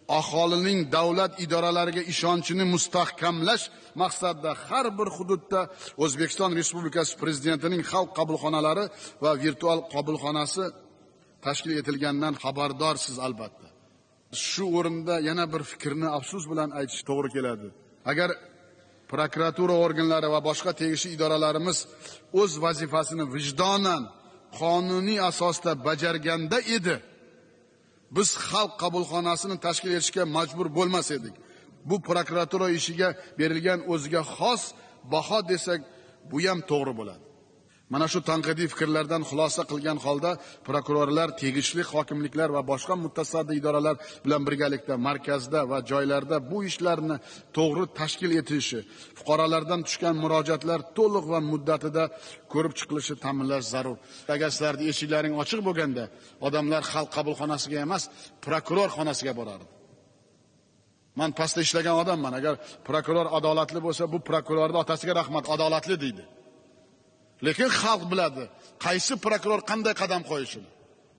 Aholining davlat idoralariga ishonchini mustahkamlash maqsadida har bir hududda O'zbekiston Respublikasi Prezidentining xalq qabulxonalari va virtual qabulxonasi tashkil etilganidan xabardorsiz albatta. Shu o'rinda yana bir fikrni afsus bilan aytish to'g'ri keladi. Agar prokuratura organlari va boshqa tegishli idoralarimiz o'z vazifasini vijdonan, qonuniy asosda bajarganda edi, biz xalq qabulxonasini tashkil etishga majbur bo'lmas edik. Bu prokuratura ishiga berilgan o'ziga xos baho desak, bu ham to'g'ri bo'ladi. Mana shu tanqidiy fikrlardan xulosa qilgan holda prokurorlar tegishli hokimliklar va boshqa mutasaddi idoralar bilan birgalikda markazda va joylarda bu ishlarni to'g'ri tashkil etilishi, fuqarolardan tushgan murojaatlar to'liq va muddatida ko'rib chiqilishi ta'minlash zarur. Agar sizlarning eshiklaring ochiq bo'lganda, odamlar xalq qabulxonasiga emas, prokuror xonasiga borardi. Men pastda ishlagan odamman. Agar prokuror adolatli bo'lsa, bu prokurorning otasiga rahmat, adolatli deydi. Lekin xalq biladi, qaysi prokuror qanday qadam qo'yishini.